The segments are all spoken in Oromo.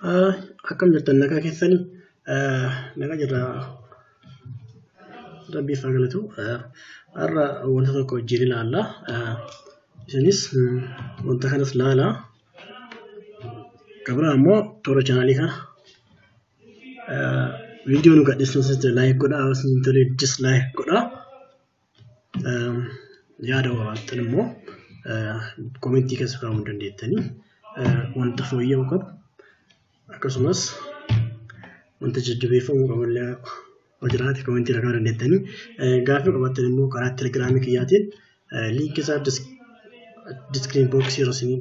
Akkam jirtan nagaa keessanii nagaa jirra rabbiif haa galatu. Har'a wanta tokko wajjin ilaalla. Isinis wanta kanas ilaalaa. Kan biraa immoo toora chaanaalii kana viidiyoo nu gadhiisnu like godhaa, isin tole dislike godhaa. Yaada qabaattan immoo komentii keessa kaa'uu dandeettanii wanta fooyya'uu qabu akkasumas wanta jajjabeeffamuu qabu illee yoo jiraate komentii irra kaa'uu dandeettanii gaaffii qabaattan immoo karaa telegiraamii kiyyaatiin liinkii isaa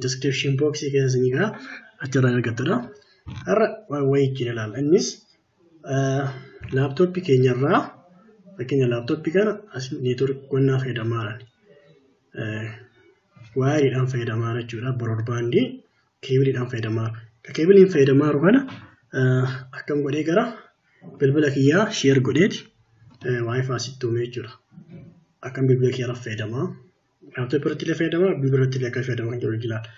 diskiripshin booksii keessa isinii ka'a achirraa argattudha. Har'a waan wayii ittiin ilaalla. Innis laaptooppii keenyarraa fakkeenya laaptooppii kana as neetwoorkii qonnaa fayyadamaa jiran. Waayiriidhaan fayyadamaa jechuudha. Broodbaandii keebiliidhaan fayyadamaa. Keebiliin fayyadamaa jiru kana akkam godhee gara bilbila kiyyaa sheer godheeti waayifaa asitti uume jechuudha. Akkam bilbila kiyyaarraa fayyadamaa. Laaptooppii irratti illee fayyadamaa, bilbila irratti illee akka fayyadamaa kan jiru ilaala.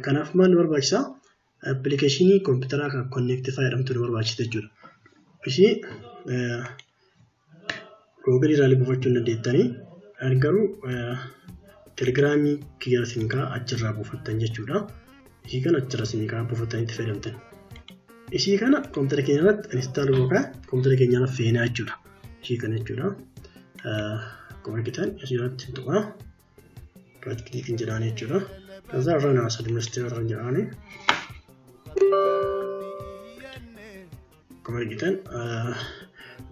Kanaaf maal nu barbaachisaa? Appilikeeshinii kompiitaraa kan konneektifaa jedhamtu nu barbaachisa jechuudha. Ishii Google irraa illee buufachuu hin dandeettanii. Garuu telegiraamii kiyya isin ka'a achirraa buufattan jechuudha. Ishii kana achirra isin ka'a buufattanii itti fayyadamtan. Ishii kana kompiitara keenya irratti install yookaan kompiitara keenya irra feenaa jechuudha. Ishii kana jechuudha. Akkuma argitan ishii irratti tuqaa. Right click jedhaan jechuudha. Kaza run as administrator jedhaani. Akkuma argitan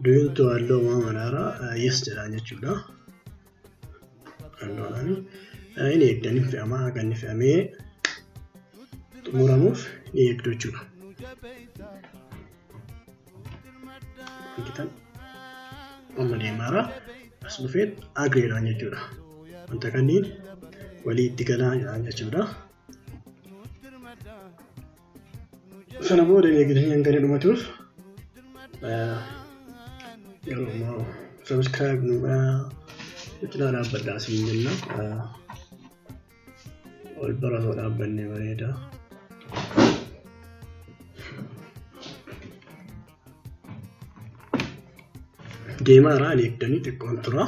do you allow manaara yes jedhaan jechuudha. Alloodhaani. Inni eegdanii fe'amaa akka inni fe'amee xumuramuuf ni eegdu jechuudha. Argitan amma deemaara as dhufee agreedhaan jechuudha. Wanta kanneen walii itti galaa jedhaan jechuudha. Sana booda eegdanii hanga inni dhumatuuf yeroo immoo subscribe nu godhaa cinaa dhaabbadhaa siin jenna. Ol bara osoo dhaabbannee bareeda. Deemaara ani eegdanii xiqqoon tura.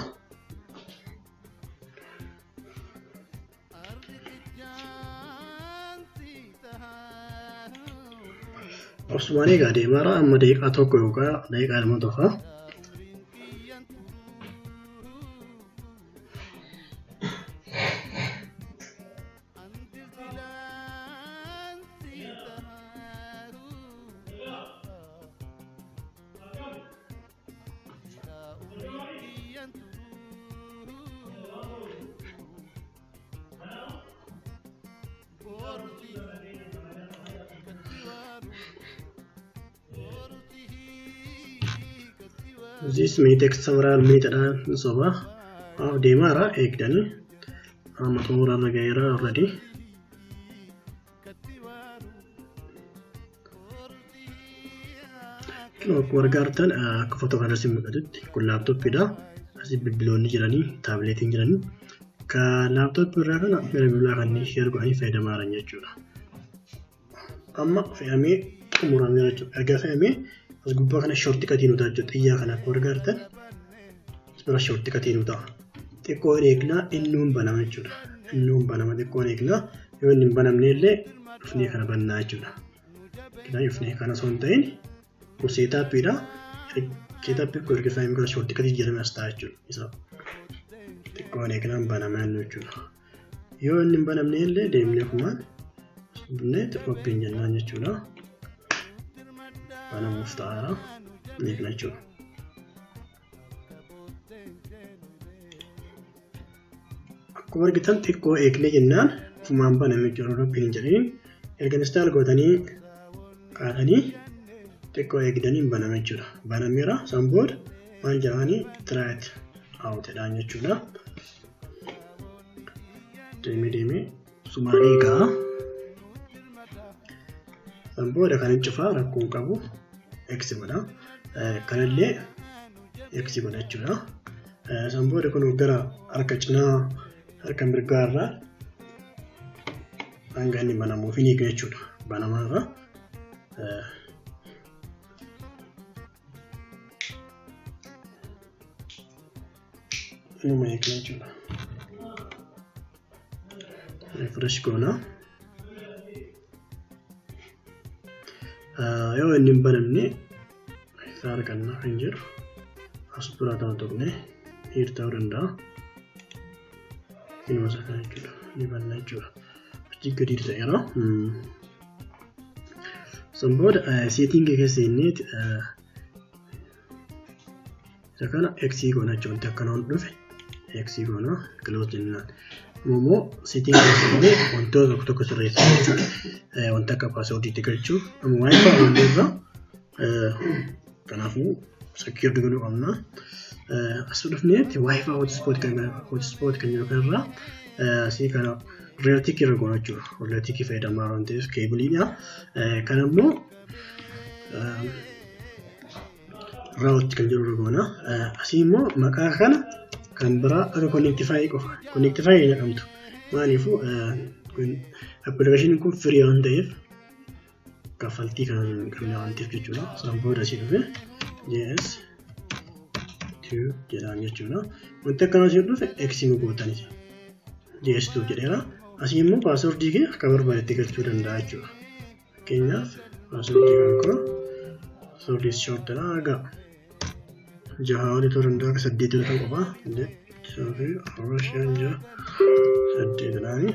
Osumaan egaa deemaara amma daqiiqaa tokko yookaan daqiiqaa lama tofa. This may take several minutes soba. Deemaara eegdanii amma xumurarra ga'eera already. Akkuma argitan akka footoo kanarratti mul'atutti kun laaptooppiidha. Asii bilbiloonni jiranii, taabileetiin jiranii. Kan laaptooppii irraa kana gara bilbilaa kanneen sheer godhanii fayyadamaa jiran jechuudha. Amma fe'amee xumurameera jechuudha. Erga fe'amee as gubbaa kana shoortikatii nu ta'a jechuudha. Xiyyaa kana akkuma argitan as bira shoortikatii nu ta'a. Xiqqoo eegnaa innuun banama jechuudha. Innuun banama xiqqoon eegnaa yoo inni hin banamne illee dhufnee kana bannaa jechuudha. Kanaaf dhufnee kana osoo hin ta'in kun seetaappiidha. Seetaappii kun erga fe'amee gara shoortikatii jedhame as ta'a jechuudha. Isa xiqqoon eegnaan banama jechuudha. Yoo inni hin banamne illee deemnee kumaan dhufnee qophiin jennaan jechuudha. Banamuuf ta'aara eegna jechuudha. Akkuma argitan xiqqoo eegne jennaan ofumaan baname jechuudha. Qophiin hin jedhiin erga install gootanii kaatanii xiqqoo eegdanii hin baname jechuudha. Banameera san booda maal jedhanii try it out jedhaan jechuudha. Deemee deemee sumaan eegaa. San booda kan hin cufaa rakkoo hin qabu X godha. Kanallee X godha jechuudha. San booda kun gara harka cinaa harka mirgaa irraa hanga inni banamuuf hin eegna jechuudha. Banamaarra. Inuma eegna jechuudha. Refresh goona. Yoo inni hin banamne isaa arganna kan jedhu as biraa tana tuqne hiir ta'uu danda'a. Inuma isaa kana jechuudha. Ni banna jechuudha. Achi gadi ta'eera. San booda seetingii keessa inneet isa kana X goona jechuudha. Wanti akkanaan dhufe X goona close jennaan. Immoo seetingii keessa illee wantoota tokko tokko sirreessaa jechuudha. Wanta akka paaswoordiitti galchuu amma waa'ee fa'aa irraa kanaafuu secured godhuu qabna. As dhufneetti WiFi hotspot kan jedhu kanarraa asii kana Realtek irra goona jechuudha. Realtek fayyadamaa waan ta'eef keebiliidha. Kan immoo route kan jedhu irra goona. Asii immoo maqaa kana kan biraa akka Connectify qofa. Connectify jedhamtu. Maaliifuu appilikeeshiniin kun firii waan ta'eef kaffaltii kan hin qabne waan ta'eef jechuudha. Isaan booda asii dhufe JS 2 jedhaan jechuudha. Wanti akkanaa asii dhufe X gootanis JS2 jedheera. Asii immoo paaswoordii kee akka barbaadetti galchuu danda'a jechuudha. Fakkeenyaaf paaswoordii kan koo paaswoordii shortidha egaa jaha olii ta'uu danda'a akka saddeet ta'uu qaba. 3 4 5 6 8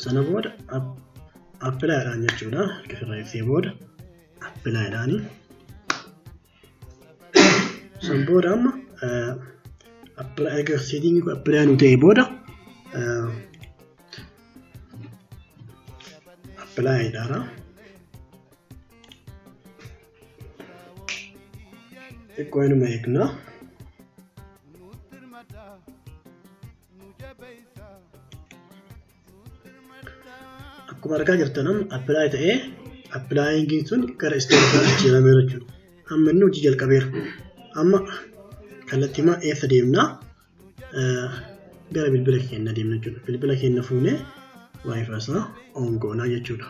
Sana booda appilaayidhaan jechuudha. Sirreessee booda appilaayidhaani. San booda amma erga seetingii kun appilaay nu ta'e booda appilaayidhaadha. Xiqqoo inuma eegna. Akkuma argaa jirtan amma appilaay ta'ee appilaayingiin sun gara isteetii jijjiirameera jechuudha. Amma inni hojii jalqabeera. Amma kallattiimaa eessa deemnaa? Gara bilbila keenya deemna jechuudha. Bilbila keenya fuunee WiFi isaa on goonaa jechuudha.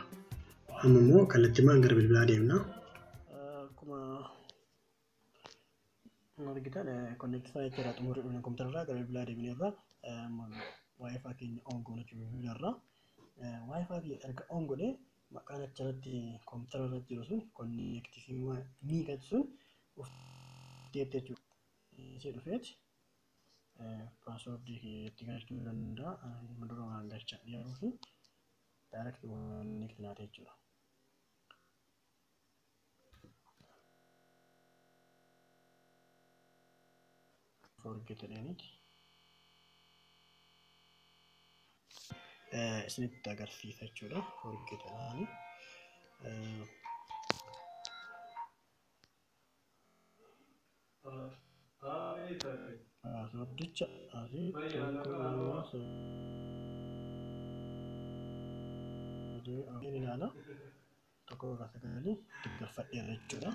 Amma immoo kallattiimaan gara bilbilaa deemna. Akkuma argitan Connectify jechuudha xumurri dhufne kompiitararraa gara bilbilaa deemneerra WiFi keenya on goona jechuudha bilbilarraa. WiFi kiyya erga on godhee maqaan achirratti kompiitara irra jiru sun Connectify kan sun ufteetti jechuudha. Isee dhufeeti paaswoordii itti galchuu danda'a. Dura waan galchaa yeroo fi direct connect naate jechuudha. Forget jedhaniiti. Isinitti agarsiisa jechuudha. Forget jedhani. Paaswoordicha asii 1 2 3 4 ilaala. 1 9 itti galfadheera jechuudha.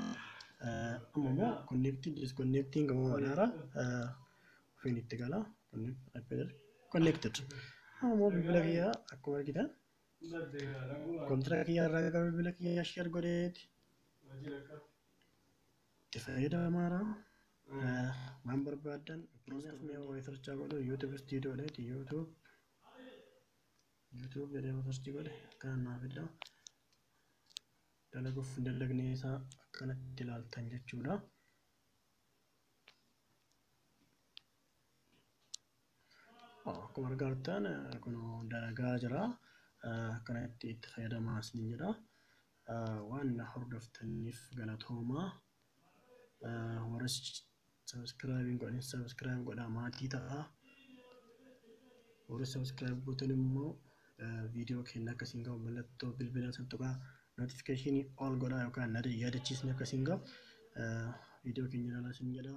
Amma immoo connecting disconnecting gama madaara ofiin itti gala. Connected. Amma immoo bilbila kiyyaa akkuma argitan kompiitara kiyyaa irraa gara bilbila kiyyaa share godheeti itti fayyadamaara. Waan barbaadan mee research godhu YouTube studio dheeti YouTube jedhee research godhe akkana naaf fida. Dalaguuf dalagne isaa akkanatti ilaaltan jechuudha. Akkuma argaa jirtan kun dalagaa jira. Akkanatti itti fayyadamaa isiniin jedha. Waan na hordoftaniif galatoomaa. Warri subscribe godhin subscribe godhaa maatii ta'aa. Warri subscribe gootan immoo viidiyoo keenya akkasiin gahu mallattoo bilbilaa san tuqaa notification all godhaa yookaan yaadachiisni akkasiin gahu viidiyoo keenya ilaalaa isin jedha.